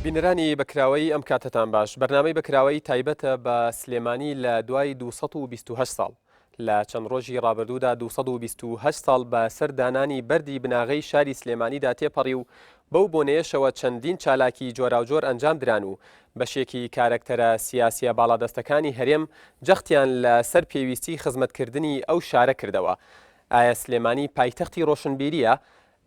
بینەرانی بەکراوەیی ئەم کاتەتان باش بەرنامەی بەکراوەیی تایبەتە بە سلێمانی لە دوای 228 ساڵ لە چەند ڕۆژی ڕابردوودا 228 ساڵ بە سەر دانانی بەردی بناغەی شاری سلێمانیدا تێپەڕی و بەو بۆنەیەشەوە چەندین چالاکی جۆراوجۆر ئەنجام دران و بەشێکی کارەکتەرە سیاسیە باڵادەستەکانی هەرێم جەختیان لە سەر پێویستی خزمەتکردنی ئەو شارە کردەوە. ئایا سلێمانی پایتەختی ڕۆشنبیریە؟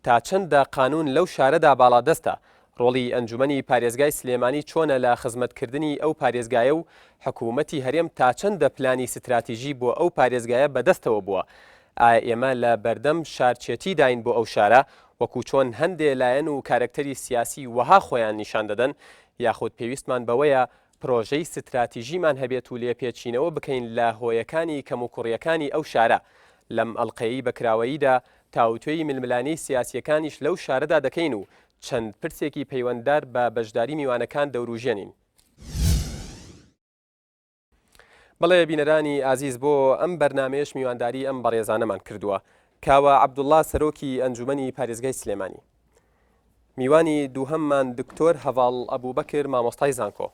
تا چەندە قانون لەو شارەدا باڵادەستە؟ ڕۆڵی ئەنجومەنی پارێزگای سلێمانی چۆنە لە خزمەتکردنی ئەو پارێزگایە و حکومەتی هەرێم تا چەندە پلانی ستراتیژی بۆ ئەو پارێزگایە بەدەستەوە بووە؟ ئایا ئێمە لە بەردەم شارچێتیداین بۆ ئەو شارە وەکو چۆن هەندێ لایەن و کارەکتەری سیاسی وەها خۆیان نیشان دەدەن یاخود پێویستمان بەوەیە پرۆژەی ستراتیژیمان هەبێت و لێپێچینەوە بکەین لە هۆیەکانی کەموکوڕیەکانی ئەو شارە. لەم ئەڵقەیەی بەکراوەییدا تاوتوێی ململانێی سیاسیەکانیش لەو شارەدا دەکەین و چەند پرسێکی پەیوەنددار بە بەشداری میوانەکان دەوروژێنین. بەڵێ بینەرانی ئازیز بۆ ئەم بەرنامەیەش میوانداری ئەم بەڕێزانەمان کردووە. کاوە عەبدوڵڵا سەرۆکی ئەنجومەنی پارێزگای سلێمانی. میوانی دووهەممان دکتۆر هەڤاڵ ئەبوبەکر مامۆستای زانکۆ.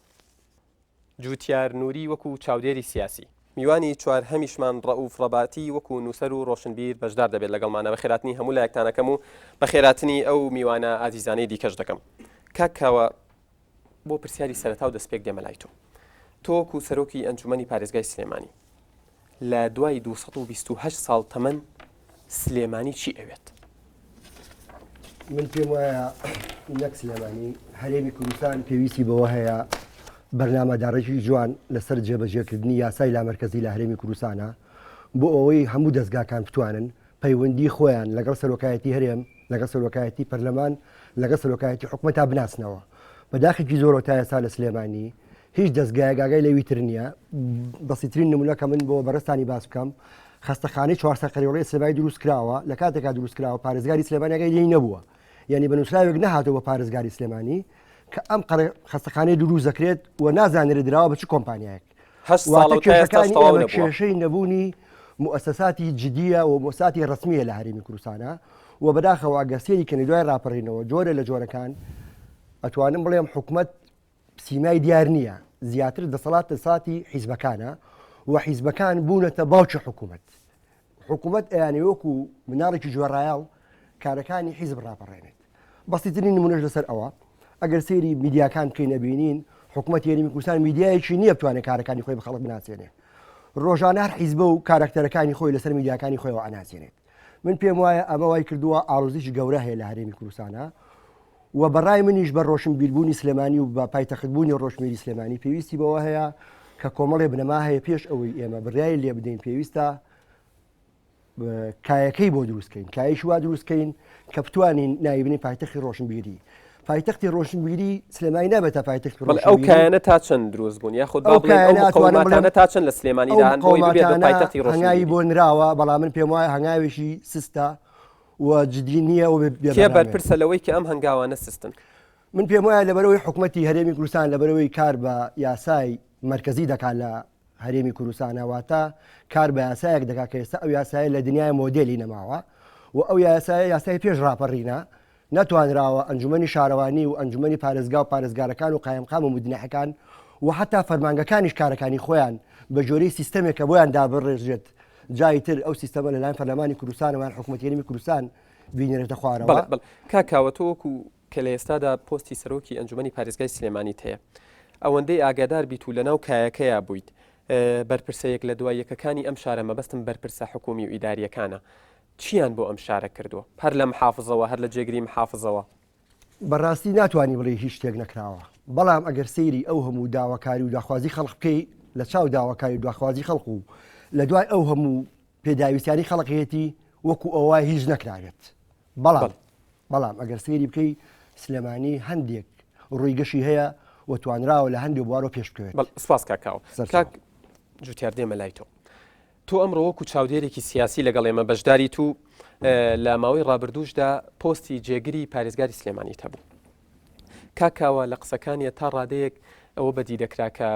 جوتیار نوری وەکو چاودێری سیاسی. میوانی چوارهەمیشمان ڕەئوف ڕەباتی وەکو نووسەر و ڕۆشنبیر بەشدار دەبێت لەگەڵمانە. بەخێراتنی هەموو لایەکتان ئەکەم و بەخێراتنی ئەو میوانە ئازیزانەی دیکەش دەکەم. کاک کاوە بۆ پرسیاری سەرەتا و دەستپێک دێمە لای تۆ. تۆ وەکو سەرۆکی ئەنجومەنی پارێزگای سلێمانی لە دوای 228 ساڵ تەمەن سلێمانی چی ئەوێت؟ من پێم وایە نەک سلێمانی هەرێمی کوردستان پێویستی بەوە هەیە بەرنامەداڕێژی جوان لەسەر جێبەجێکردنی یاسای لامەرکەزی لە هەرێمی کوردستانە بۆ ئەوەی هەموو دەستگاکان بتوانن پەیوەندی خۆیان لەگەڵ سەرۆکایەتی هەرێم، لەگەڵ سەرۆکایەتی پەرلەمان، لەگەڵ سەرۆکایەتی حکومەتا بناسنەوە. بە داخێکی زۆرەوە تا ئێستا لە سلێمانی هیچ دەزگایەک ئاگای لەوی تر نییە. بەسیترین نمونە کە من بۆ بەڕێزتانی باس بکەم، خەستەخانەی 400 قەرێوڵەی سلێمانی دروست کراوە، لە کاتێکا دروست کراوە پارێزگاری سلێمانی ئاگای لێی نەبووە. یعنی بە نووسراوێک نەهاتووە بۆ پارێزگاری سلێمانی کە ئەم خەستەخانەی دروست دەکرێت و نازانرێت دراوە بە چ کۆمپانیایەک. هەشت ساڵە و تا ئێستاش کێشەکانی تەواو ئێمە نەبووە. کێشەی نەبوونی موئەسەساتی جدییە و موئەسەساتی ڕەسمییە لە هەرێمی کوردستانا و بەداخەوە ئەگەر سەیری کەین دوای ڕاپەڕینەوە جۆرێ لە جۆرەکان ئەتوانم بڵێم حکومەت سیمای دیار نییە زیاتر دەسەڵات دەسەڵاتی حیزبەکانە و حیزبەکان بوونەتە باوکی حکومەت حکومەت ئەیانەوێ وەکو مناڵێکی گوێڕایەڵ کارەکانی حیزب ڕاپەڕێنێت. بەسیترین نمونەش لەسەر ئەوە ئەگەر سەیری میدیاکان بکەین ئەبینین حکومەتی هەرێمی کوردستان میدیایەکی نییە بتوانێت کارەکانی خۆی بە خەڵک بناسێنێ. ڕۆژانە هەر حیزبە و کارەکتەرەکانی خۆی لەسەر میدیاکانی خۆیەوە ئەناسێنێت. من پێم وایە ئەمە وای کردووە ئاڵۆزیی گەورە هەیە لە هەرێمی کوردستانا و بەڕای منیش بە ڕۆشنبیربوونی سلێمانی و بە پایتەختبوونی ڕۆشنبیری سلێمانی پێویستی بەوە هەیە کە کۆمەڵێ بنەما هەیە پێش ئەوەی ئێمە بڕیاری لێ بدەین پێویستە کایەکەی بۆ دروستکەین کایش وا دروستکەین کە بتوانین ناوی بنێین پایتەختی ڕۆشنبیری پایتەختی ڕۆشنبیری سلێمانی نابێتە پایتەختی بەڵێ ئەو کایانە تا چەند دروست بوون یاخود با بڵێین ئەو مقەوماتانە تا چەند لە سلێمانیدا هەن بۆی ببێت بە پایتەختی ڕۆشنبیری هەنگاوی بۆ نراوە بەڵام من پێم وایە هەنگاوێکی سستە و جدی نییە و بێ کێ بەرپرسە لەوەی کە ئەم هەنگاوانە سستن؟ من پێم وایە لەبەرئەوەی حکومەتی هەرێمی کوردستان لەبەرئەوەی کار بە یاسای مەرکەزی دەکات لە هەرێمی کوردستانە واتە کار بە یاسایەک دەکات کە ئێستا ئەو یاسایە لە دنیای مۆدێلی نەماوە و ئەو یاسایە یاسای پێش ڕاپەڕینە نەتوانراوە ئەنجومەنی شارەوانی و ئەنجومەنی پارێزگا و پارێزگارەکان و قایمقام و مدنەحەکان و حتا فەرمانگەکانیش کارەکانی خۆیان بە جۆرەی سیستەمێک کە بۆیان دابڕێژرێت جای تر ئەو سیستەمە لەلایەن پەرلەمانی کوردستانەوە یان حکوومەتی هەرێمی کوردستان بینێرێتە خوارەوە. بەڵێ بەڵێ کاک کاوە تۆ وەکو کە لە ئێستادا پۆستی سەرۆکی ئەنجومەنی پارێزگای سلێمانیت هەیە ئەوەندەی ئاگادار بیت و لەناو کایەکەیا بوویت بەرپرسە یەک لە دوای یەکەکانی ئەم شارە مەبەستم بەرپرسە حکومی و ئیداریەکانە چیان بۆ ئەم شارە کردووە هەر لە محافزەوە هەر لە جێگری محافزەوە؟ بەڕاستی ناتوانی بڵێی هیچ شتێک نەکراوە، بەڵام ئەگەر سەیری ئەو هەموو داواکاری و داخوازی خەڵک بکەی لە چاو داواکاری و داخوازی خەڵک و لە دوای ئەو هەموو پێداویستیانی خەڵک هەیەتی وەکو ئەوە هیچ نەکراوێت بەڵام بەڵام ئەگەر سەیری بکەی سلێمانی هەندێک ڕووی گەشی هەیە و توانراوە لە هەندێک بوارەوە پێش بکەوێت. سپاس کاک کاوە. کاک جوتیار دێمە لای تۆ. تۆ ئەمڕۆ وەکو چاودێرێکی سیاسی لەگەڵ ئێمە بەشداریت و لە ماوەی ڕابردووشدا پۆستی جێگری پارێزگاری سلێمانیت هەبوو. کاک کاوە لە قسەکانیە تا ڕادەیەک ئەوە بەدی دەکرا کە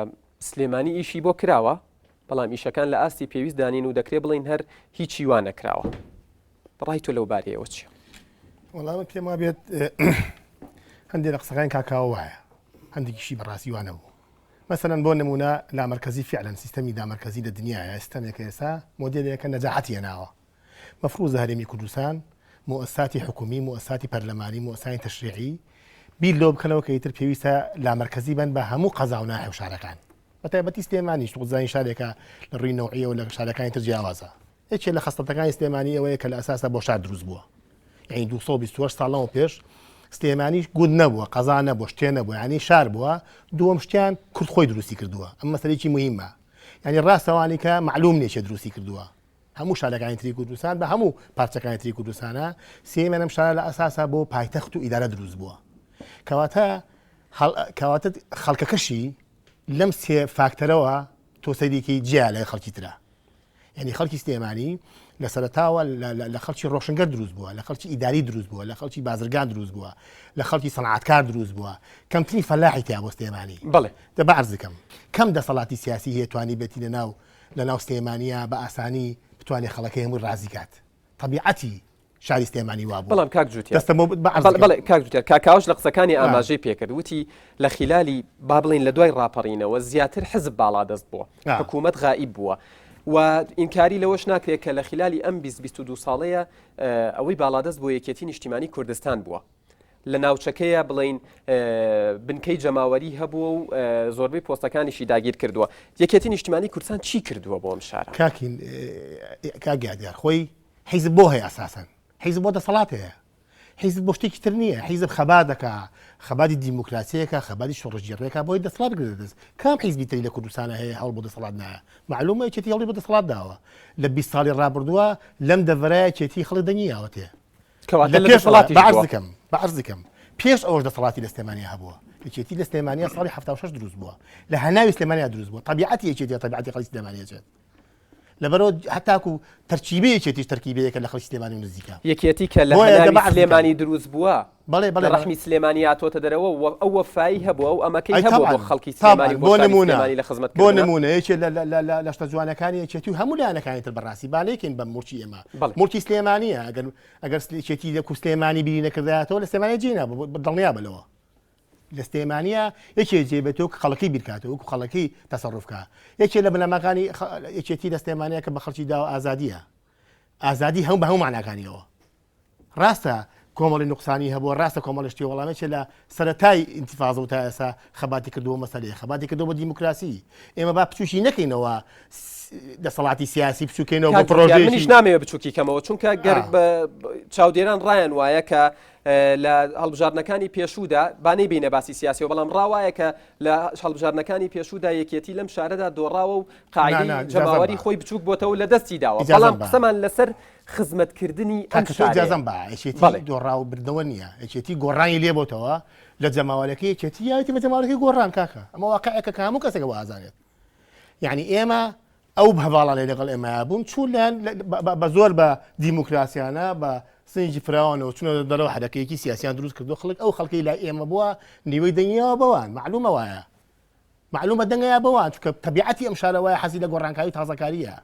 سلێمانی ئیشی بۆ کراوە بەڵام ئیشەکان لە ئاستی پێویست دانین و دەکرێ بڵین هەر هیچی وا نەکراوە. ڕای تۆ لەو بارەیەوە چییە؟ وەڵام پێم وابێت هەندێک لە قسەکانی کاکاوە وایە. هەندێکیشی بەڕاستی وا نەبوو. مەسەلەن بۆ نموونە لامەرکەزی فیعلەن سیستەمی دامەرکەزی لە دنیایە سیستەمێکە ئێستا مۆدێلێکە نەجاحەتی هێناوە. مەفروزە هەرێمی کوردستان موئەسساتی حکومی، موئەسساتی پەرلەمانی، موئەسسانی تەشریعی بیر لەوە بکەنەوە کە ئیتر پێویستە لامەرکەزی بن بە هەموو قەزا و ناحیە و شارەکان. بە تایبەتی سلێمانیش خۆت زانی شارێکە لە ڕووی نەوعیەوە لە شارەکانی تر جیاوازە. یەکێ لە خەسڵەتەکانی سلێمانی ئەوەیە کە لە ئەساسا بۆ شار دروست بووە. یعنی 228 ساڵ لەمەو پێش سلێمانی گوند نەبووە، قەزا نەبووە، شتێ نەبووە، یعنی شار بووە. دووەم شتیان کورد خۆی دروستی کردووە. ئەم مەسەلەیەکی موهیمە. یعنی ڕاستەوانی کە مەعلوم نییە کێ دروستی کردووە. هەموو شارەکانی تری کوردستان بە هەموو پارچەکانی تری کوردستانە سێیەمیان ئەم شارە لە ئەساسا بۆ پایتەخت و ئیدارە دروست بووە. کەواتە کەواتە خەڵکەکەشی لەم سێ فاکتەرەوە تۆ سەیرێکی جیا لە خەڵکی ترە. یعنی خەڵکی سلێمانی لە سەرەتاوە لە خەڵکی ڕۆشنگەر دروست بووە لە خەڵکی ئیداری دروست بووە لە خەڵکی بازرگان دروست بووە لە خەڵکی سەنعاتکار دروست بووە کەمترین فەلاحی تیا بۆ سلێمانی بڵێ دە بە عەرزکەم کەم دەسەڵاتی سیاسی هەیە توانی بێتی لە ناو لە ناو سلێمانیا بە ئاسانی بتوانێت خەڵەکەی هەمووی ڕازی کات تەبیعەتی شاری سلێمانی وابوو. بەڵام کاک جوتیار دەستە بۆ بە عەرز بەڵێ بکەم. بەڵێ کاک جوتیار کاک کاوەش لە قسەکانی آه. ئاماژەی پێکرد وتی لە خیلالی با بڵێین لە دوای ڕاپەڕینەوە زیاتر حزب باڵادەست بووە آه. حکوومەت غائیب بووە و ئینکاری لەوەش ناکرێت کە لە خیلالی ئەم 20 22 ساڵەیە اه، ئەوەی باڵادەست بۆ یەکێتی نیشتیمانی کوردستان بووە لە ناوچەکەیە بڵێین بنکەی جەماوەری هەبووە و زۆربەی پۆستەکانیشی داگیر کردووە. یەکێتی نیشتیمانی کوردستان چی کردووە بۆ ئەم شارە؟ کاکین کاک یادگار خۆی حیزب بۆ هەیە ئەساسەن حیزب بۆ دەسەڵات هەیە حیزب بۆ شتێکی تر نییە حیزب خەبات دەکا خەباتی دیموکراسیەکە خەباتی شۆڕشگێڕیەکە بۆی دەسەڵات بگرێتە دەست کام حیزبی تری لە کوردستانە هەیە هەوڵ بۆ دەسەڵات نایە معلومە یەکێتی هەوڵی بۆ دەسەڵات داوە لە 20 ساڵی ڕابردووە لەم دەڤەرە یەکێتی خەڵک دەنگی یاوەتێ کەواتە لە لە پێش دەسەڵاتیش بە عەرز بووە. دکەم بە عەرز دکەم پێش ئەوەش دەسەڵاتی لە سلێمانیا هەبووە یەکێتی لە سلێمانیا ساڵی 76 دروست بووە لە هەناوی سلێمانیا دروست بووە تەبیعەتی یەکێتی تەبیعەتی خەڵکی سلێمانیا چێت لەبەرەوە هەتاکو تەرکیبەی یەکێتیش تەرکیبەیەکە لە خەڵکی سلێمانی و نزیکە یەکێتی کە لە بۆیە هەناوی دەبە عەرز دکەم سلێمانی دروست بووە بەڵێ لە بەڵێ بەڵێ ڕەحمی سلێمانی هاتۆتە دەرەوە و ئەو وەفایی هەبووە ئەو ئەمەکەی ئەی هەبووە بۆ تەبعەن خەڵکی تەبعەن سلێمانی و بۆ بۆ شاری نموونە سلێمانی لە بۆ خزمەتکردنا. نموونە یەکێ لە لە لە لە لە شتە جوانەکانی یەکێتی و هەموو لایەنەکانی تر بەڕاستی با نەیکەین بە موڵکی ئێمە بەڵێ. موڵکی سلێمانییە ئەگەر ئەگەر یەکێتی وەکوو سلێمانی بیری نەکردایەتەوە لە سلێمانی جێی نابوو دڵنیا بە لەوە لە سلێمانیە یەکێ جێ بێتەوە کە خەڵکی بیرکاتەوە وەکو خەڵکی تەسەڕوف کا یەکێ لە بنەماکانی یەکێتی لە سلێمانیە کە بە خەڵکی داوە ئازادیە ئازادی هەموو بە هەموو معناکانیەوە ڕاستە کۆمەڵی نوقسانی هەبووە ڕاستە کۆمەڵی شتی وەڵامێ چێ لە سەرەتای ئینتیفازە و تا ئێستا خەباتی کردووە مەسەلەیە خەباتی کردووە بۆ دیموکراسی ئێمە با بچووکی نەکەینەوە دەسەڵاتی سیاسی بچووکەینەوە بۆ کاک جوتیار پڕۆژەیەکی منیش نامەوێت بچووکی کەمەوە چونکە گەر آه. بە چاودێران ڕایان وایە کە لە هەڵبژاردنەکانی پێشوودا با نەیبینە باسی سیاسیەوە بەڵام ڕا وایە کە لە هەڵبژاردنەکانی پێشوودا یەکێتی لەم شارەدا دۆڕاوە و نا قاعدەی نا ئیجازەم جەماوەری بە خۆی بچووک بۆتەوە لە دەستی داوە ئیجازەم بەڵام بە قسەمان لەسەر خزمەتکردنی ئەم کاکە تۆ شارەیە ئیجازەم بە یەکێتی بەڵێ. دۆڕاو بردنەوە نییە یەکێتی گۆڕانی لێ بۆتەوە لە جەماوەرەکەی یەکێتی یاوێتی بە جەماوەرەکەی گۆڕان کاکە ئەمە واقعێکە کە هەموو کەسێک ئەوە ئازانێت یعنی ئێمە ئەو هەڤاڵانەی لەگەڵ ئێمەیا بوون چوون لایەن بە زۆر بە دیموکراسیانە بە سنجی فراوانەوە چونە دەرەوە حەرەکەیەکی سیاسیان دروست کردو خەڵک ئەو خەڵکی لای ئێمە بووە نیوەی دەنگیەوە بەوان معلومە وایە معلومە دەنگەیە بەوان چونکە تەبیعەتی ئەم شارە وایە حەزی لە گۆڕانکاری و تازەکارییە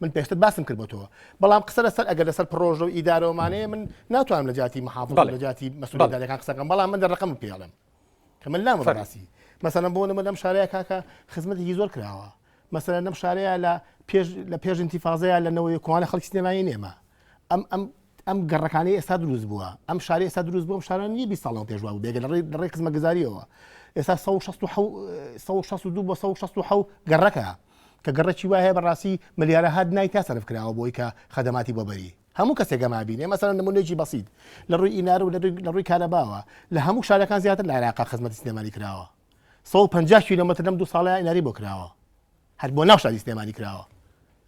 من پێشتر باسم کرد بۆ تۆ بەڵام قسە لەسەر ئەگەر لەسەر پڕۆژە و ئیدارەوەمانەیە من ناتوانم لە جیاتی محافظ و لە جیاتی مەسئول ئیدارەکان قسە بکەم بەڵام من دە ڕقم پێ ئەڵێم کە من لامە بەڕاستی مەسەلەن بۆ نمونە لەم شارەیە کاکە خزمەتێکی زۆر کراوە مەسەلەن لەم شارەیە لە پێش لە پێش ئینتیفازەیە لە نەوەی کۆانە خەڵکی سلێمانی نێمە ئەم ئەم ئەم گەڕەکانەی ئێستا دروست بووە ئەم شاری ئێستا دروست بووە ئەم شارە نییە 20 ساڵەوە پێش وابوو بێگە لە ڕێی لە ڕێی خزمەتگوزاریەوە ئێستا 162 بۆ 167 گەڕەکە کە گەڕەکی وایە بەڕاستی ملیارەها دیناری تا سەرف کراوە بۆی کە خەدەماتی بۆ بەری هەموو کەسێک ئەمە بینێ مەسەلەن نمونەیەکی بەسیت لە ڕووی ئینارە و لە ڕووی کارەباوە لە هەموو شارەکان زیاتر لە عێراقا خزمەتی سلێمانی کراوە 150 کیلۆمەتر لەم دوو ساڵەیە ئیناری بۆ کراوە هەر بۆ ناو شاری سلێمانی کراوە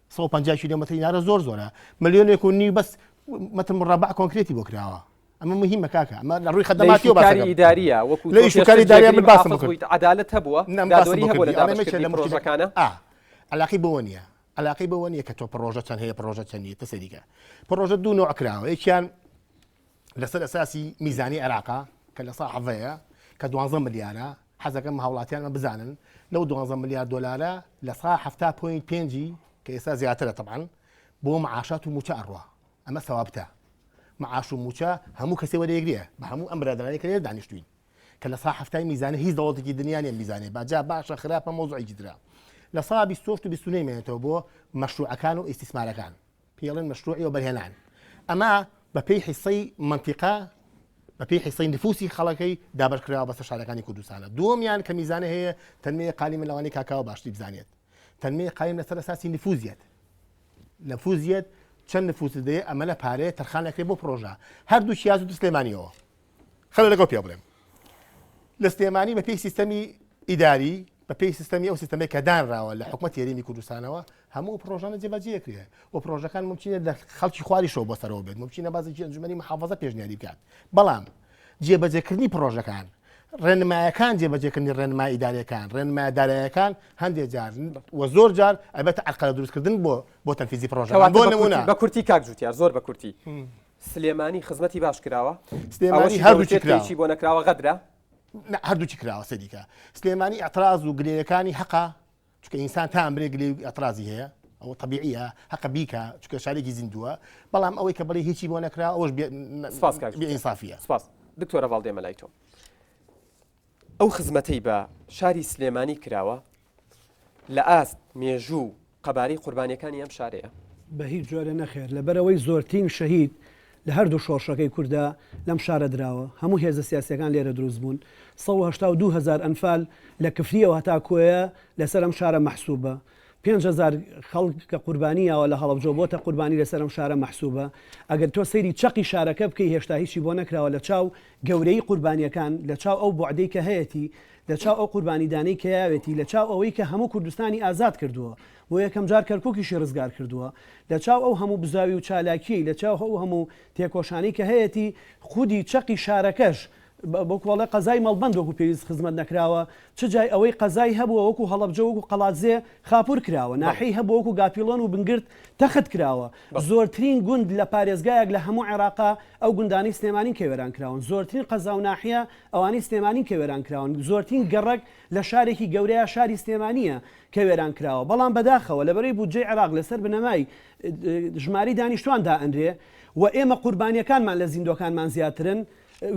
150 کیلۆمەتر ئینارە زۆر زۆرە ملیۆنێک و نیو بەس مەتر مڕەبع کۆنکرێتی بۆ کراوە ئەمە مهمە کاکە ئەمە لە ڕووی خەدەماتیەوە باسەکەم ئیداریە وەکو لە ئیش و کاری ئیداریە من باسم بکرد عەدالەت هەبووە دادوەری هەبووە لە دابەشکردنی پڕۆژەکانە علاقەی بەوە نییە علاقەی بەوە نییە کە تۆ پڕۆژە چەند هەیە پڕۆژە چەند نییە تە سەریکە پڕۆژە دوو نوع کراوە یەکیان لەسەر ئەساسی میزانی عێراقا کە لە سا حەڤەیە کە دوانزە ملیارە حەزەکەم هاوڵاتیانمە بزانن لەو دوانزە ملیار دۆلارە لە سا حەفتا point پێنجی کە ئێستا زیاترە تەبعەن بۆ معاشات و موچە ئەڕوا ئەمە سەوابتە معاش و موچە هەموو کەسێ وەرەیەگرێ بە هەموو ئەم برادەرانی کە لێرە دانیشتوین. کە لە سا حەفتای میزانە هیچ دەوڵەتێکی دنیا نیە میزانێ با جا باشە خراپە مەوزوعێکی ترە لە سا 28 و 29 مێنێتەوە بۆ مەشروعەکان و ئیستیسمارەکان پێڵێن مەشروعی وەبەرهێنان ئەمە بە پێی حیسەی مەنتیقە بە پێی حیسەی نفوسی خەڵەکەی دابەش کراوە بەسەر شارەکانی کوردستانە دووەمیان کە میزانە هەیە تەنمیە قالی من لەوانەیە کاکاوە باشتری بزانێت تەنمیە قایم لەسەر ئەساسی نفوزیەت نفوزیەت چەند نفوست دەیە ئەمە لە پارەیە تەرخان ئەکرێت بۆ پرۆژە هەردوو شیاز و سلێمانیەوە خەلە لەگەڵ پێ بڵێم لە سلێمانی بە پێی سیستەمی ئیداری بە پێی سیستەمی ئەو سیستەمێک کە دانراوە لە حکومەت هەرێمی کوردستانەوە هەموو پرۆژانە جێبەجێ کرێ و پرۆژەکان ممکنە لە خەڵکی خواریشەوە بۆ سەرەوە بێت ممکنە بازێکی ئەنجومەنی محافظە پێشنیاری بکات بەڵام جێبەجێکردنی پرۆژەکان ڕێنمایەکان جێبەجێکردنی ڕێنما ئیدارەکان ڕێنما دارایەکان هەندێک جار و زۆر جار ئەبێتە عەرقەلە دروستکردن بۆ بۆ تەنفیزی پرۆژەکان بۆ نمونە بە کورتی کاک جوتیار زۆر بە کورتی سلێمانی خزمەتی باش کراوە سلێمانی هەردووکی کراوە چی بۆ نەکراوە غەدرە هەردووکی کراوە سەریکە سلێمانی ئەتراز و گلەیەکانی حەقە چونکە ئینسان تا ئەمرێ گلەی و ئیعترازی هەیە ئەوە طبیعیە هەقە بیکا چونکە شارێکی زیندووە بەڵام ئەوەی کە بڵێ هیچی بۆ نەکرا ئەوەش سپاس کاک بێ ئینسافیە سپاس دکتۆرە ڤاڵ دێمە لای تۆ ئەو خزمەتەی بە شاری سلێمانی کراوە لە ئاست مێژوو و قەبارەی قوربانیەکانی ئەم شارەیە؟ بە هیچ جۆرێ نەخێر، لەبەرئەوەی زۆرترین شەهید لە هەردوو شۆڕشەکەی کوردا لەم شارە دراوە، هەموو هێزە سیاسیەکان لێرە دروست بوون، 182 هەزار ئەنفال لە کفریەوە هەتا کۆیە لەسەر ئەم شارە مەحسوبە، 5000 خەڵک کە قوربانی یاوە لە هەڵەبجەوە بۆتە قوربانی لەسەر ئەم شارە مەحسوبە، ئەگەر تۆ سەیری چەقی شارەکە بکەی هێشتا هیچی بۆ نەکراوە لە چاو گەورەیی قوربانیەکان، لە چاو ئەو بوعدەی کە هەیەتی، لە چاو ئەو قوربانیدانەی کە یاوێتی، لە چاو ئەوەی کە هەموو کوردستانی ئازاد کردووە، بۆ یەکەم جار کەرکوکیشی ڕزگار کردووە، لە چاو ئەو هەموو بزاوی و چالاکیەی، لە چاو ئەو هەموو تێکۆشانەی کە هەیەتی، خودی چەقی شارەکەش، وەکو ئەڵێ قەزای مەڵبەند وەکو پێویست خزمەت نەکراوە، چ جای ئەوەی قەزای هەبووە وەکو هەڵەبجە وەکو قەڵادزێ خاپوور کراوە، ناحیەی هەبووە وەکو گاپیڵۆن و بنگرد تەخت کراوە، زۆرترین گوند لە پارێزگایەک لە هەموو عێراقا ئەو گوندانەی سلێمانین کە وێران کراون، زۆرترین قەزا و ناحیە ئەوانەی سلێمانین کە وێران کراون، زۆرترین گەڕەک لە شارێکی گەورەیا شاری سلێمانییە کە وێران کراوە، بەڵام بەداخەوە لەبەرئەوەی بودجەی عێراق لەسەر بنەمای ژمارەی دانیشتوان دائەنرێ و ئێمە قوربانییەکانمان لە زیندووەکانمان زیاترن،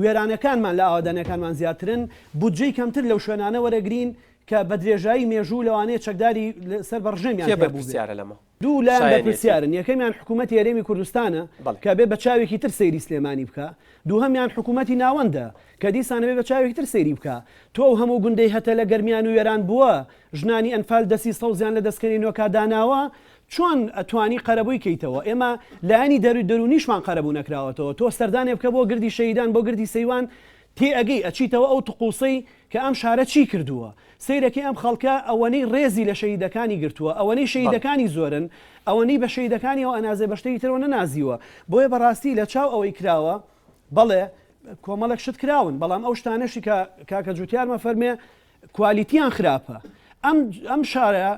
وێرانەکانمان لە ئاوەدانیەکانمان زیاترن، بودجەی کەمتر لەو شوێنانە وەرەگرین کە بە درێژایی مێژوو لەوانەیە چەکداری سەر بە ڕژێمیان کێ تیا بووبێ. بەرپرسیارە لەمە؟ دوو لایەن شایەنیەتی. بەرپرسیارن، یەکەمیان حکوومەتی هەرێمی کوردستانە بەڵێ. کە ئەبێ بە چاوێکی تر سەیری سلێمانی بکا، دووهەمیان حکوومەتی ناوەندە کە دیسان ئەبێ بە چاوێکی تر سەیری بکا. تۆ ئەو هەموو گوندەی هەتە لە گەرمیان و وێران بووە، ژنانی ئەنفال دەستی سەوزیان لە دەسکەنی نۆکا داناوە، چۆن ئەتوانی قەرەبووی کەیتەوە؟ ئێمە لایەنی دەرو دەروونیشمان قەرەبوو نەکراوەتەوە. تۆ سەردانێ بکە بۆ گردی شەهیدان، بۆ گردی سەیوان، تێئەگەی ئەچیتەوە ئەو تقوسەی کە ئەم شارە چی کردووە. سەیرەکەی ئەم خەڵکە ئەوەنەی ڕێزی لە شەهیدەکانی گرتووە، ئەوەنەی شەهیدەکانی زۆرن، ئەوەنەی بە شەهیدەکانیەوە ئەنازێ بە شتێکی ترەوە نەنازیوە. بۆیە بەڕاستی لە چاو ئەوەی کراوە، بەڵێ کۆمەڵێک شت کراون، بەڵام ئەو شتانەشی کە کاکە جوتیار مەفەرمێ کوالیتیان خراپە. ئەم ئەم شارە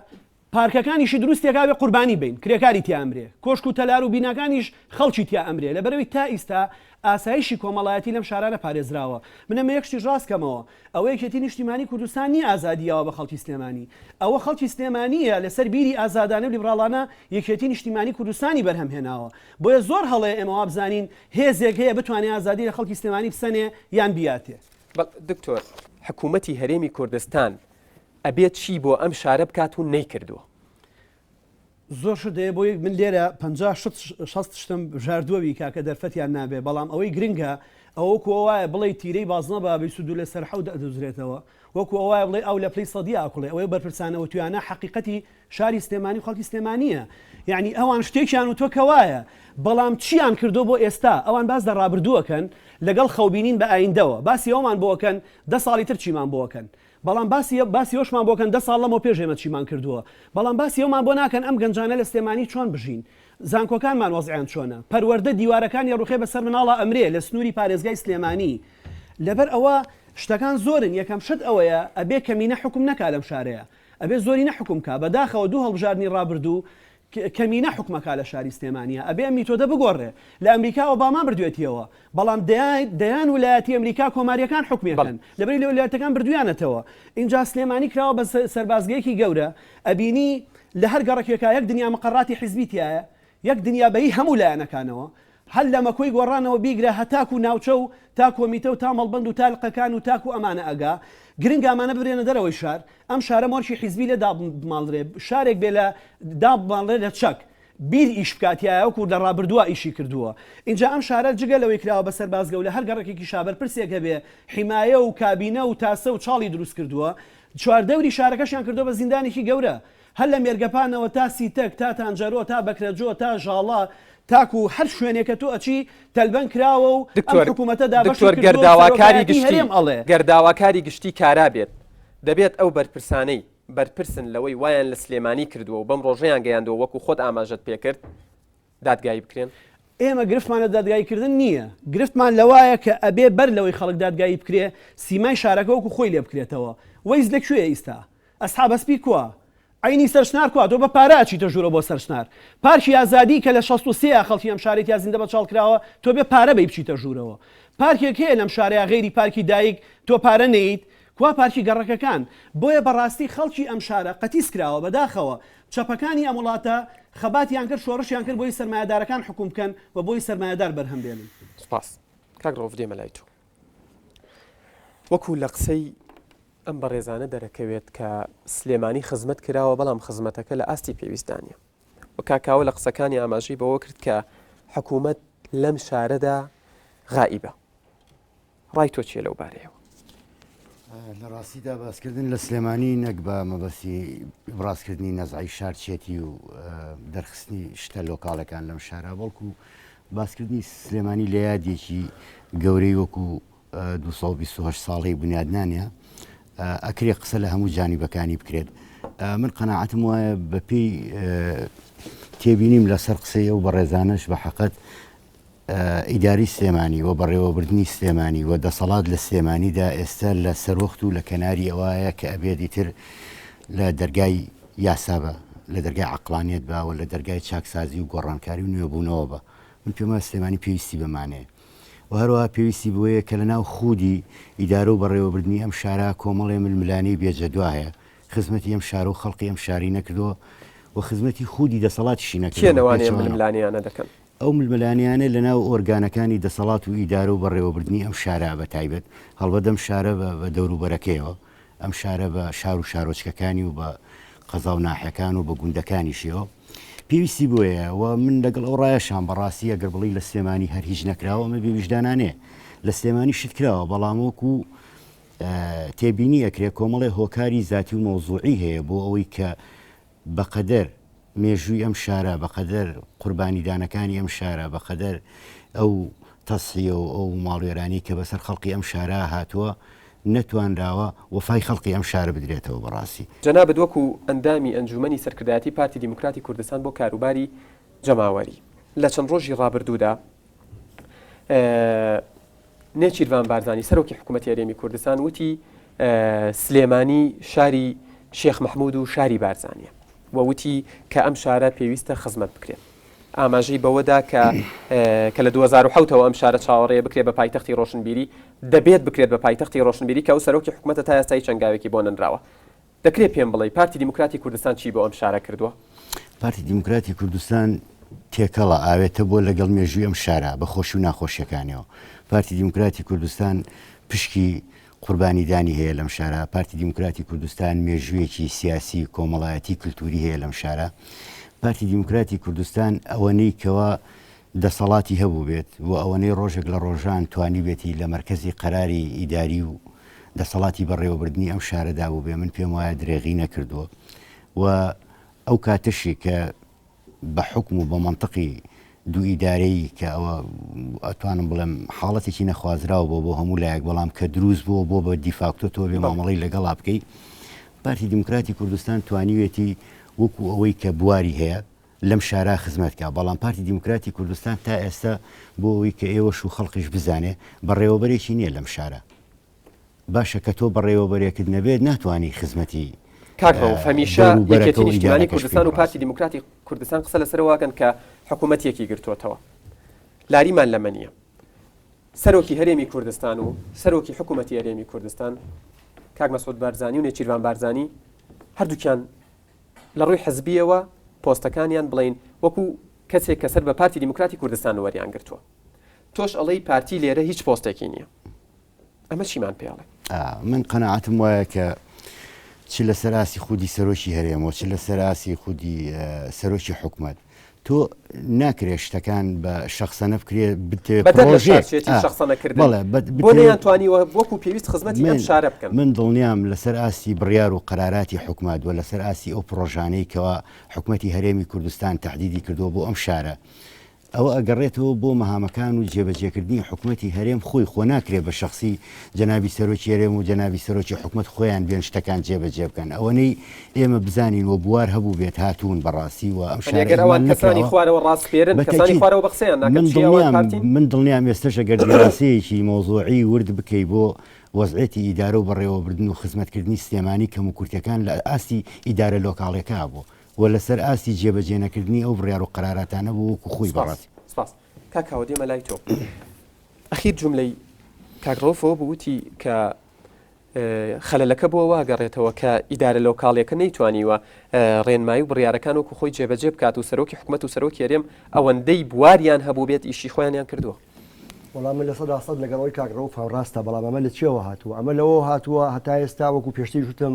پارکەکانیشی دروست تێکا بێ قوربانی بین کرێکاری تیا ئەمرێ کۆشک و تەلار و بیناکانیش خەڵکی تیا ئەمرێ لەبەرئەوەی تا ئیستا ئاسایشی کۆمەڵایەتی لەم شارانە پارێزراوە من ئەمە یەک شتیش ڕاست کەمەوە ئەوە یەکێتی نیشتیمانی کوردستان نیە ئازادی یاوە بە خەڵکی سلێمانی ئەوە خەڵکی سلێمانیە لەسەر بیری ئازادانە و لیبراڵانە یەکێتی نیشتیمانی کوردستانی بەرهەم هێناوە بۆیە زۆر هەڵەیە ئێمە وابزانین هێزێک هەیە بتوانێ ئازادی لە خەڵکی سلێمانی بسەنێ یان بیاتێ. بەڵێ دکتۆر حکوومەتی هەرێمی کوردستان ئەبێت چی بۆ ئەم شارە بکات و نەیکردووە؟ زۆر شت هەیە بۆی من لێرە 50 شت 60 شتم بژاردووە بیکا کە دەرفەتیان نابێ بەڵام ئەوەی گرنگە ئەوە وەکو ئەوە وایە بڵێی تیرەی بازنە بە 22 لەسەر حەوت ئەدوزرێتەوە وەکو ئەوە وایە بڵێی ئاو لە پلەی سەدی ئاکوڵێ ئەوەی بەرپرسانە وتویانە حەقیقەتی شاری سلێمانی و خەڵکی سلێمانییە یعنی ئەوان شتێکیان وتوە کە وایە بەڵام چیان کردو بۆ ئێستا ئەوان باس لە ڕابردووەکەن لەگەڵ خەوبینین بە ئایندەوە باسی ئەومان بۆ ئەکەن دە ساڵی تر چیمان بۆ ئەکەن بەڵام باسی باسی ئەوشمان بۆ کەن دە ساڵ لەمەو پێش ئێمە چیمان کردووە بەڵام باسی ئەومان بۆ ناکەن ئەم گەنجانە لە سلێمانی چۆن بژین زانکۆکانمان وەزعیان چۆنە پەروەردە دیوارەکانی ڕوخێ بەسەر مناڵا ئەمرێ لە سنووری پارێزگای سلێمانی لەبەر ئەوە شتەکان زۆرن یەکەم شت ئەوەیە ئەبێ کەمینە حوکم نەکا لەم شارەیە ئەبێ زۆرینە حوکم کا بەداخەوە دوو هەڵبژاردنی ڕابردوو کەمینە حوکمەکا لە شاری سلێمانیا ئەبێ ئەم میتۆدە بگۆڕێ لە ئەمریکا ئۆباما بردوێتیەوە بەڵام دەیان ولایەتی ئەمریکا کۆماریەکان حوکمیەکەن لەبەری لە ولایەتەکان بردویانەتەوە ئینجا سلێمانی کراوە بە سەربازگەیەکی گەورە ئەبینی لە هەر گەڕەکێکا یەک دنیا مقەڕاتی حیزبی تیایە یەک دنیا بەی هەموو لایەنەکانەوە. هەر لە مەکۆی گۆڕانەوە بیگرە هەتاکو ناوچە و تا کۆمیتە و تا مەڵبەند و تا لقەکان و تاکو ئەمانە ئەگا. گرنگە ئەمانە ببرێنە دەرەوەی شار. ئەم شارە مۆرکی حیزبی لێ دابماڵرێ. شارێک بێ لە دابماڵرێ لە چەک. بیر ئیش بکا تیایا وەکو لە ڕابردووا ئیشی کردووە. ئینجا ئەم شارە جگە لەوەی کراوە بە سەربازگە و لە هەر گەڕەکێکیشا بەرپرسێک هەبێ حیمایە و کابینە و تاسە و چاڵی دروست کردووە. چواردەوری شارەکەشیان کردووە بە زیندانێکی گەورە. هەر لە مێرگەپانەوە تا سیتەک تا تانجەرۆ تا بەکرەجۆ تا ژاڵە تاکو هەر شوێنێک کە تۆ ئەچی تەلبەند کراوە و ئەم دکتۆر حکوومەتە دابەشی دکتۆر گەر کردووە و داواکاری سەرۆکایەتی گشتی هەرێم ئەڵێ. گەر داواکاری گشتی کارا بێت دەبێت ئەو بەرپرسانەی بەرپرسن لەوەی وایان لە سلێمانی کردووە و بەم ڕۆژەیان گەیاندووە وەکو خۆت ئاماژەت پێکرد دادگایی بکرێن؟ ئێمە گرفتمان لە دادگایی کردن نییە، گرفتمان لەوایە کە ئەبێ بەر لەوەی خەڵک دادگایی بکرێ سیمای شارەکە وەکو خۆی لێ بکرێتەوە. وەیز لە کوێیە ئیستا؟ ئەسحاب ئەسپی کوا؟ عەینی سەرچنار کوا؟ تۆ بە پارە ئەچیتە ژوورەوە بۆ سەرچنار. پارکی ئازادی کە لە 63 ا خەڵکی ئەم شارەی تیا زیندە بەچاڵ کراوە تۆ بێ پارە بەی بچیتە ژوورەوە. پارکێک هەیە لەم شارەیا غەیری پارکی دایک تۆ پارە نەیت؟ کوا پارکی گەڕەکەکان؟ بۆیە بەڕاستی خەڵکی ئەم شارە قەتیس کراوە بەداخەوە چەپەکانی ئەم وڵاتە خەباتیان کرد شۆڕشیان کرد بۆی سەرمایەدارەکان حوکم بکەن و بۆی سەرمایەدار بەرهەم بێنن. سوپاس کاک ڕەوف دێمە لای تۆ. وەکو لە قسەی ئەم بەڕێزانە دەرەکەوێت کە سلێمانی خزمەت کراوە بەڵام خزمەتەکە لە ئاستی پێویستدا نییە و کاک کاوە لە قسەکانی ئاماژەی بەوە کرد کە حکوومەت لەم شارەدا غائیبە. ڕای تۆ چیە لەو بارەیەوە؟ لە ڕاستیدا باسکردن لە سلێمانی نەک بە مەبەستی ڕاستکردنی نەزعی شارچێتی و دەرخستنی شتە لۆکاڵەکان لەم شارە بەڵکو باسکردنی سلێمانی لە یادێکی گەورەی وەکو 228 ساڵەی بنیادنانە ئەکرێ قسە لە هەموو جانیبەکانی بکرێت من قەناعەتم وایە بەپێی تێبینیم لەسەر قسەی ئەو بەڕێزانەش بە حەقەت ئیداری سلێمانی و بەڕێوەبردنی سلێمانی و دەسەڵات لە سلێمانیدا ئێستا لە سەروەخت و لە کەناری ئەوایە کە ئەبێت ئیتر لە دەرگای یاسا بە، لە دەرگای عەقڵانیەت بە و لە دەرگای چاکسازی و گۆڕانکاری و نوێبوونەوە بە. من پێم وایە سلێمانی پێویستی بەمانەیە و هەروەها پێویستی بەوەیە کە لە ناو خودی ئیدارە و بەڕێوەبردنی ئەم شارە کۆمەڵێ ململانێی بێجەدوا هەیە خزمەتی ئەم شارە و خەڵقی ئەم شاری نەکردووە و خزمەتی خودی دەسەڵاتیشی کێن نەکردووە، ئەوانەی ئەم بەپێچەوانەوە. ململانێیانە دەکەن؟ ئەو ململانێیانە لە ناو ئۆرگانەکانی دەسەڵات و ئیدارە و بەڕێوەبردنی ئەم شارە بە تایبەت، هەڵبەت ئەم شارە بە بە دەوروبەرەکەیەوە، ئەم شارە بە شار و شارۆچکەکانی و بە قەزا و ناحیەکان و بە گوندەکانیشیەوە پێویستی بۆیە و من لەگەڵ ئەو ڕایەشام بەڕاستی ئەگەر بڵێی لە سلێمانی هەر هیچ نەکراوە ئەمە بێ ویژدانانەیە لە سلێمانی شت کراوە بەڵام وەکو تێبینی ئەکرێ کۆمەڵێ هۆکاری زاتی و مەوزوعی هەیە بۆ ئەوەی کە بەقەدەر مێژووی ئەم شارە، بەقەدەر قوربانیدانەکانی ئەم شارە، بەقەدەر ئەو تەزحیە و ئەو ماڵوێرانەی کە بەسەر خەڵقی ئەم شارە هاتووە، نەتوانراوە وەفای خەڵقی ئەم شارە بدرێتەوە بەڕاستی. جەنابت وەکو ئەندامی ئەنجوومەنی سەرکردایەتی پارتی دیموکراتی کوردستان بۆ کاروباری جەماوەری، لە چەند ڕۆژی ڕابردوودا نێچیرڤان بارزانی سەرۆکی حکوومەتی هەرێمی کوردستان وتی سلێمانی شاری شێخ مەحمود و شاری بارزانیە و وتی کە ئەم شارە پێویستە خزمەت بکرێت. ئاماژەی بەوەدا کە کە لە 2007ەوە ئەم شارە چاوەڕێیە بکرێت بە پایتەختی ڕۆشنبیری، دەبێت بکرێت بە پایتەختی ڕۆشنبیری کە ئەو سەرۆکی حکوومەتە تا ئێستا هیچ هەنگاوێکی بۆ نەنراوە. دەکرێت پێم بڵێی پارتی دیموکراتی کوردستان چی بۆ ئەم شارە کردووە؟ پارتی دیموکراتی کوردستان تێکەڵە، ئاوێتە بووە لەگەڵ مێژووی ئەم شارە بە خۆشی و ناخۆشیەکانیەوە. پارتی دیموکراتی کوردستان پشکی قوربانیدانی هەیە لەم شارە، پارتی دیموکراتی کوردستان مێژوویەکی سیاسی، کۆمەڵایەتی، کلتوری هەیە لەم شارە. پارتی دیموکراتی کوردستان ئەوەنەی کەوا دەسەڵاتی هەبووبێت و ئەوەنەی ڕۆژێک لە ڕۆژان توانیبێتی لە مەرکەزی قەراری ئیداری و دەسەڵاتی بەڕێوەبردنی ئەم شارەدا بووبێ من پێم وایە درێغی نەکردووە و ئەو کاتەشی کە بە حوکم و بە مەنتقی دوو ئیدارەیی کە ئەوە ئەتوانم بڵێم حاڵەتێکی نەخوازراو بۆ بۆ هەموو لایەک بەڵام کە دروست بووە بۆ بە دیفاکتۆ تۆ بێ مامەڵەی لەگەڵا بکەی پارتی دیموکراتی کوردستان توانیوێتی وەکو ئەوەی کە بواری هەیە لەم شارە خزمەت کا، بەڵام پارتی دیموکراتی کوردستان تا ئێستا بۆ ئەوەی کە ئێوەش و خەڵقیش بزانێ بەڕێوەبەرێکی نیە لەم شارە. باشە کە تۆ بەڕێوەبەرێکت نەبێت ناتوانی خزمەتی کاک ڕەوف هەمیشە دەوروبەرەکە یەکێتی و نیشتیمانی ئیدارەکەش بکەی کوردستان و بەڕاستی. پارتی دیموکراتی کوردستان قسە لەسەر ئەوە ئەکەن کە حکوومەت یەکی گرتۆتەوە. لاریمان لەمە نییە. سەرۆکی هەرێمی کوردستان و سەرۆکی حکوومەتی هەرێمی کوردستان کاک مەسعود بارزانی و نێچیرڤان بارزانی هەردووکیان لە ڕووی حزبییەوە پۆستەکانیان بڵێین وەکو. کەسێک کە سەر بە پارتی دیموکراتی کوردستان وەریان گرتووە. تۆش ئەڵێی پارتی لێرە هیچ پۆستێکی نییە. ئەمە چیمان پێ ئەڵێ؟ من قەناعەتم وایە کە چ لەسەر ئاستی خودی سەرۆکی هەرێم و چ لەسەر ئاستی خودی سەرۆکی حکومەت تۆ ناکرێت شتەکان بە شەخسەنە بکرێت بتەوێت بەدەر لە پرۆژەیەک شارچێتی ئا، شەخسەنەکردن بەڵێ بەت بۆ بتەوێت نەیانتوانیوە وەکو پێویست خزمەتی ئەم من شارە بکەن؟ من دڵنیام لەسەر ئاستی بڕیار و قەراراتی حکومەت و لەسەر ئاستی ئەو پڕۆژانەی کەوا حکومەتی هەرێمی کوردستان تەحدیدی کردووە بۆ ئەم شارە ئەوە ئەگەڕێتەوە بۆ مەهامەکان و جێبەجێکردنی حکومەتی هەرێم خۆی، خۆ ناکرێ بە شەخسی جەنابی سەرۆکی هەرێم و جەنابی سەرۆکی حکومەت خۆیان بێن شتەکان جێبەجێ بکەن، ئەوەنەی ئێمە بزانین و بوار هەبووبێت هاتوون بەڕاستی و ئەم یانی شارە ئەگەر ئەوان ئیهمال کەسانی نەکراوە. خوارەوە ڕاسپێرن، بە کەسانی تەئکید خوارەوە بە قسەیان ناکەن، من چی ئەوان دڵنیام پارتین؟ من دڵنیام ئێستەش ئەگەر دیراسەیەکی مەوزوعی ورد بکەی بۆ وەزعێتی ئیدارە و بەڕێوەبردن و خزمەتکردنی سلێمانی کەموکورتیەکان لە ئاستی ئیدارە لۆکاڵیەکە بوو و لەسەر ئاستی جێبەجێ نەکردنی ئەو بڕیار و قەراراتانە بوو وەکو خۆی سپاس بەڕاستی. سپاس کاک کاوە دێمە لای تۆ ئەخیر جوملەی کاک ڕەوف ئەوە بوو وتی کە خەلەلەکە بۆ وا گەڕێتەوە کە ئیدارە لۆکاڵیەکە نەیتوانیوە ڕێنمایی و بڕیارەکان وەکو خۆی جێبەجێ بکات و سەرۆکی حکومەت و سەرۆکی هەرێم ئەوەندەی بواریان هەبوو بێت ئیشی خۆیانیان کردووە. وەڵا من 100% لەگەڵ ئەوەی کاک ڕەوف هاوڕاستە بەڵام ئەمە لە چیەوە هاتووە ئەمە لەوەوە هاتووە هەتا ئێستا وەکو پێشتریش وتم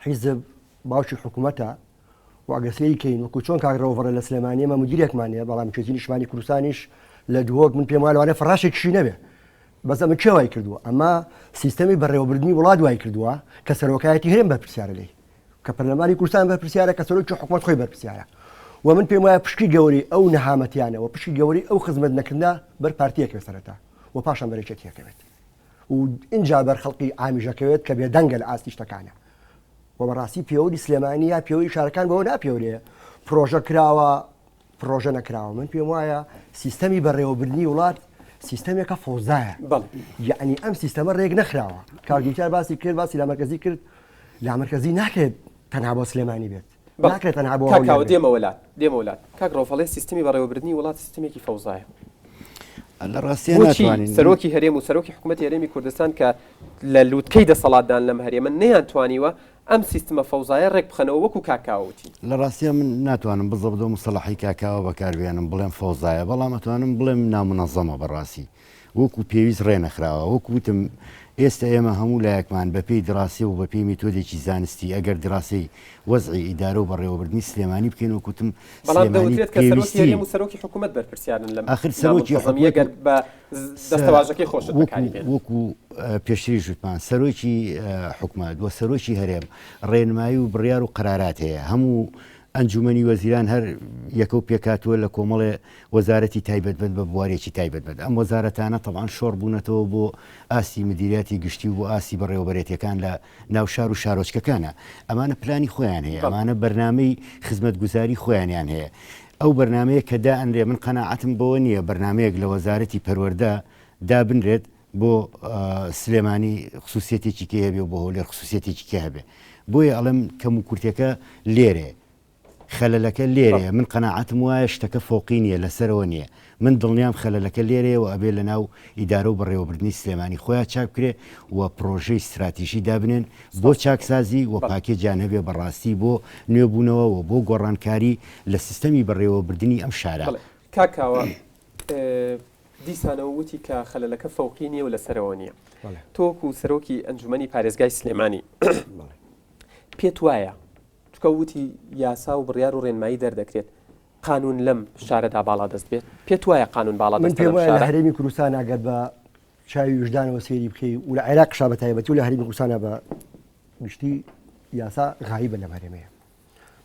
حیزب باوکی حکومەتە و ئەگەر سەیری کەین وەکو چۆن کاک ڕەوف ئەڵێ لە سلێمانی ئێمە مدیرێکمان هەیە بەڵام یەکێتی نیشتمانی کوردستانیش لە دهۆک من پێم وایە لەوانەیە فەڕاشێکیشی نەبێ بەس ئەمە کێ وای کردووە ئەمە سیستەمی بەڕێوەبردنی وڵات وای کردووە کە سەرۆکایەتی هەرێم بەرپرسیارە لێی کە پەرلەمانی کوردستان بەرپرسیارە کە سەرۆکی حکومەت خۆی بەرپرسیارە و من پێم وایە پشکی گەورەی ئەو نەهامەتیانە و پشکی گەورەی ئەو خزمەت نەکردنە بەر پارتیەکەوێت سەرەتا و پاشان بەر یەکێتیەکەوێت و ئینجا بەر خەڵکی عامیشەکەوێت کە بێدەنگە لە ئاستی شتەکانە و بەڕاستی پێوەری سلێمانی یا پێوەری شارەکان بەوە ناپێورێ پرۆژە کراوە پرۆژە نەکراوە من پێم وایە سیستەمی بەڕێوەبردنی وڵات سیستەمێکە فەوزایە یعنی ئەم سیستەمە ڕێک نەخراوە کاک دووچار باسی کرد باسی لامەرکەزی کرد لامەرکەزی ناکرێت تەنها بۆ سلێمانی بێت ناکرێت تەنها بۆ کاک کاوە دێمەوە لات دێمەوە لات کاک ڕەوف ئەڵێ سیستمی بەڕێوەبردنی وڵات سیستمێکی فەوزایە لە ڕاستیە بۆچی ناتوانین سەرۆکی هەرێم و سەرۆکی حکوومەتی هەرێمی کوردستان کە لە لووتکەی دەسەڵاتدان لەم هەرێمە نەیانتوانیوە ئەم سیستمە فەوزایە ڕێک بخەنەوە وەکو کاک کاوە وتی؟ لە ڕاستیا من ناتوانم بزەبت ئەو موستەڵەحەی کاک کاوە بەکار بێنم بڵێم فەوزایە بەڵام ئەتوانم بڵێم نامونەزەمە بەڕاستی وەکو پێویست ڕێنەخراوە وەکو وتم ئێستا ئێمە هەموو لایەکمان بەپێی دراسە و بەپێی میتۆدێکی زانستی ئەگەر دراسەی وەزعی ئیدارە و بەڕێوەبردنی سلێمانی بکەین وەکو وتم بەڵام سلێمانی دەوترێت کە سەرۆکی پێویستی هەرێم و سەرۆکی حکوومەت بەرپرسیارن لەم ئاخر سەرۆکی نامونتەزەمییە حکومەت گەر بە دەستەواژەکەی خۆشت بەکاری بێنم. وەکو پێشتریش وتمان سەرۆکی حکومەت و سەرۆکی هەرێم ڕێنمایی و بڕیار و قەرارات هەیە هەموو ئەنجومەنی وەزیران هەر یەکە و پێکهاتووە لە کۆمەڵێ وەزارەتی تایبەتمەند بە بوارێکی تایبەتمەند ئەم وەزارەتانە تەبعەن شۆڕ بوونەتەوە بۆ ئاستی مدیریاتی گشتی و بۆ ئاستی بەڕێوەبەرێتیەکان لە ناو شار و شارۆچکەکانە ئەمانە پلانی خۆیان هەیە ئەمانە بەرنامەی خزمەتگوزاری خۆیانیان هەیە ئەو بەرنامەیە کە دائەنرێ من قەناعەتم بەوە نییە بەرنامەیەک لە وەزارەتی پەروەردە دابنرێت بۆ سلێمانی خسوسیەتێکی کێ هەبێ و بۆ هەولێر خسوسیەتێکی کێ هەبێ بۆیە ئەڵێم کەموکورتیەکە لێرەیە خەلەلەکە لێرەیە من قەناعەتم وایە شتەکە فۆقی نییە لەسەرەوە نییە من دڵنیام خەلەلەکە لێرەیە و ئەبێ لەناو ئیدارە و بەڕێوەبردنی سلێمانی خۆیان چاک بکرێ و پڕۆژەی ستراتیژی دابنێن بۆ چاکسازی و پاکێجیان هەبێ بەڕاستی بۆ نوێبوونەوە و بۆ گۆڕانکاری لە سیستەمی بەڕێوەبردنی ئەم شارە. بەڵێ کاک کاوە دیسانەوە وتی کە خەلەلەکە فەوقی نییە و لەسەرەوە نییە تۆ وەکو سەرۆکی ئەنجومەنی پارێزگای سلێمانی پێت وایە چونکە وتی یاسا و بڕیار و ڕێنمایی دەردەکرێت قانون لەم شارەدا باڵادەست بێت؟ پێت وایە قانون من باڵادەستە پێم لەم وایە لە شارە؟ هەرێمی کوردستان ئەگەر بە چاوی ویژدانەوە سەیری بکەی و لە عێراقشا بە تایبەتی و لە هەرێمی کوردستانا بە گشتی یاسا غایبە لەم هەرێمەیە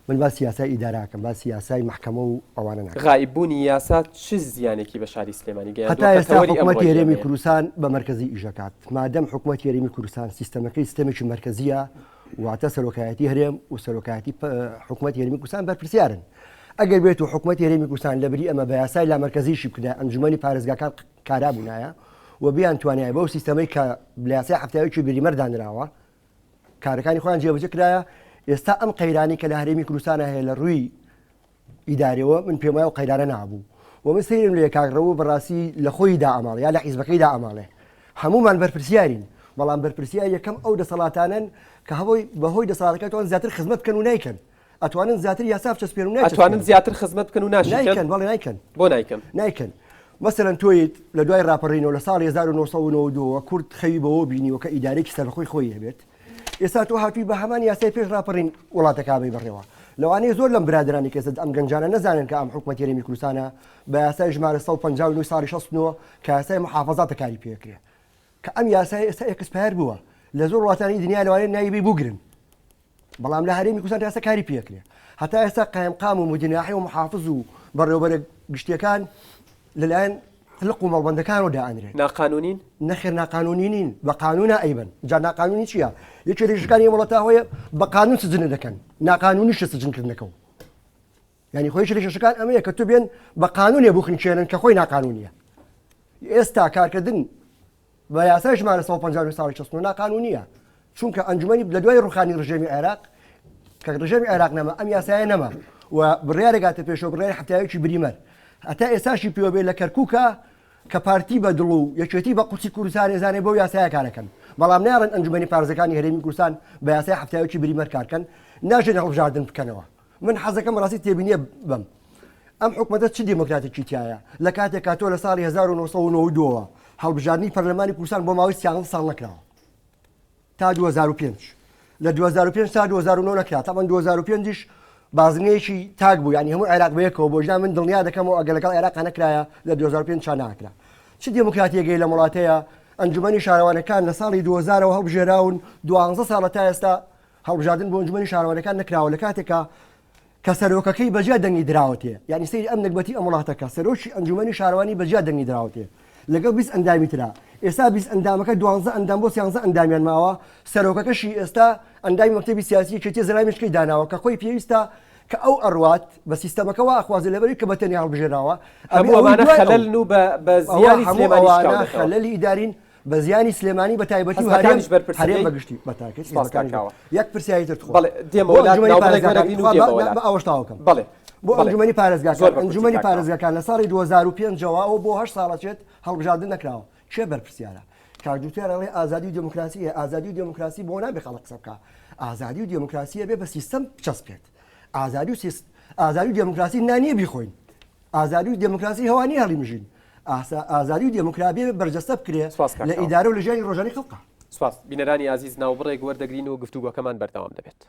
من باسی یاسای ئیدارە ئەکەم باسی یاسای مەحکەمە و ئەوانە ناکەم. غائیب بوونی یاسا چ زیانێکی بە شاری سلێمانی گەیاندووە هەتا کە ئێستا تەوەری حکومەتی ئەمڕۆی هەرێمی ئێمەیە؟ کوردستان بە مەرکەزی ئیش دەکات مادەم حکومەتی هەرێمی کوردستان سیستەمەکەی سیستەمێکی مەرکەزییە واتە سەرۆکایەتی هەرێم و سەرۆکایەتی حکومەتی هەرێمی کوردستان بەرپرسیارن. ئەگەر بێت و حکومەتی هەرێمی کوردستان لەبری ئەمە بە یاسای لامەرکەزیشی بکردایە ئەنجومەنی پارێزگاکان کارا بوونایە و بیانتوانایە بەو سیستەمەی کە لە یاسای 71 بریمەر دانراوە کارەکانی خۆیان جێبەجێ کرایە ئێستا ئەم قەیرانی کە لە هەرێمی کوردستانە هەیە لە ڕووی ئیدارەوە من پێم وایە ئەو قەیرانە نابوو و من سەیرم لێ کاک ڕەوو بەڕاستی لە خۆی دا ئەماڵێ یا لە حیزبەکەی دا ئەماڵێ هەموومان بەرپرسیارین بەڵام بەرپرسیار یەکەم ئەو دەسەڵاتانەن کە هەبۆی بەهۆی دەسەڵاتەکەتوان زیاتر خزمەت بکەن و نایکەن. ئەتوانن زیاتر یاسا بچەسپێن و ئەتوانن زیاتر خزمەت بکەن و ناشیکەن؟ نایکەن، بەڵێ نایکەن. بۆ نایکەن؟ نایکەن. مەسەلەن تۆیت لە دوای ڕاپەڕینەوە لە ساڵی 1992 وە کورد خەوی بەوە بینیوە کە ئیدارەیەکی سەربەخۆی خۆی هەبێت. ئێستا تۆ هاتووی بە هەمان یاسای پێش ڕاپەڕین وڵاتەکە بەی بەڕێوە. لەوانەیە زۆر لەم برادەرانی کە ئێستا ئەم گەنجانە نەزانن کە ئەم حکومەتی هەرێمی کوردستانە بە یاسای ژمارە 159 ساڵی 69 کە یاسای محافەزاتە کاری پێکرێ. کە ئەم یاسایە ئێستا expire بووە لە زۆر وڵاتانی دنیا لەوانەیە ناوی بی بگرن. بەڵام لە هەرێمی کوردستان تا ئێستا کاری پێکرێ هەتا ئێستا قایمقام و مدیر ناحیە و محافز و بەڕێوەبەرە گشتیەکان لەلایەن لق و مەڵبەندەکانەوە دائەنرێن. ناقانونین؟ نەخێر ناقانونی نین بە قانونا ئەیبەن جا ناقانونی چییە؟ یەکێ لە ژەکانی ئەم وڵاتە هەیە بە قانون سجنە دەکەن ناقانونیشە سجنکردنەکە و یعنی خۆی لە کێشەکان ئەمەیە کە تو بێن بە قانونێ بخنکێنن کە خۆی ناقانونیە ئێستا کارکردن بە یاسای ژمارە 159 ساڵی 69 ناقانونیە چونکە ئەنجومەنی لە دوای ڕوخانی ڕژێمی عێراق کە ڕژێمی عێراق نەما ئەم یاسایە نەما و بڕیارێک هاتە پێشەوە بڕیاری هەفتاوێکی بریمەر هەتا ئێستاشی پێوە بێ لە کەرکووکە کە پارتی بە دڵ و یەکێتی بە قورسی کوردستان ێزانێ بەو یاسایە کارەکەن بەڵام ناڵێن ئەنجومەنی پارێزگەکانی هەرێمی کوردستان بە یاسای هەفتاوێکی بریمەر کارکەن ناژێن هەڵبژاردن بکەنەوە من حەزەکەم ڕاستی تێبینیە بم ئەم حکومەتە چ دیموکراتێکی تایە لە کاتێکا تۆ لە ساڵی 1992 ەوە هەڵبژاردنی پەرلەمانی کوردستان بۆ ماوەی 13 ساڵ نەکراوە تا 2005 لە 2005 تا 2009 نەکرا تاوان 2005 یش بازنەیەکی تاک بوو یعنی هەموو عێراق بەیەکەوە بۆ ژنا من دڵنیا دەکەمەوە ئەگەر لەگەڵ عێراق نەکرایە لە 2005 چا ناکرا چ دیموکراتیەکەی لە وڵاتەیە ئەنجومەنی شارەوانەکان لە ساڵی 2000ەوە هەڵبژێراون دوانزە ساڵە تا ئێستا هەڵبژاردن بۆ ئەنجومەنی شارەوانەکان نەکراوە لە کاتێکا کە سەرۆکەکەی بەجیا دەنگی دراوەتێ یعنی سەیری ئەم نەگبەتی ئەم وڵاتەکە سەرۆکی ئەنجومەنی شارەوانی بەجیا دەنگی دراوەتێ لەگەڵ 20 ئەندامی ترا ئێستا 20 ئەندامەکە دوانزە ئەندام بۆ سیانزە ئەندامیان ماوە سەرۆکەکەشی ئێستا ئەندامی مەکتەبی سیاسی یەکێتی زەلامیشکەی داناوە کە خۆی پێویستە کە ئەو ئەڕوات بە سیستەمەکە وا ئەخوازێ لەبەری کە بە تەنیا هەڵبژێراوە هەموو ئەمانە خەلەلن و بە زیانی سلێمانی شکاونەتەوە. خەلەلی ئیدارین بە زیانی سلێمانی بە تایبەتی و هەرێم حزبەکانیش بەرپرسن هەرێم دەی؟ بە گشتی بە تاکێت سپاس کاک حزبەکانیش کاوە. یەک پرسیاری تر تخوا بەڵێ دێمەوە بۆ لات ئەنجومەنی ناوبڵێک پارێزگاکان وەرەگرین و تخوا دێمەوە با لات با ئەوەش تەواو کەم بەڵێ بۆ بەڵێ ئەنجومەنی زۆر پارێزگاکان بە کورتی ئەنجومەنی کاک کاوە. پارێزگاکان لە ساڵی 2005 ەوە ئەوە بۆ هەشت ساڵ ئەچێت هەڵبژاردن نەکراوە کێ بەرپرسیارە کاک جوتیار ئەڵێ ئازادی و دێموکراسی هەیە ئازادی و دێموکراسی بۆ نابێ خەڵک قسە بکا ئازادی و دێموکراسی ئەبێ بە سیستەم بچەسپێت ئازادی و سیست ئازادی و دێموکراسی نا نییە بیخۆین ئازادی و دێموکراسی هەوا نییە هەڵیمژین. ئاسا ئازادی و دێموکرابیێ بەرجەستە بکرێ سپاس کاک لە کاوە. ئیدارە و لە ژیانی ڕۆژانەی خەڵقا. سپاس. بینەرانی ئازیز ناوبڕێک وەردەگرین و گفتوگۆکەمان بەردەوام دەبێت.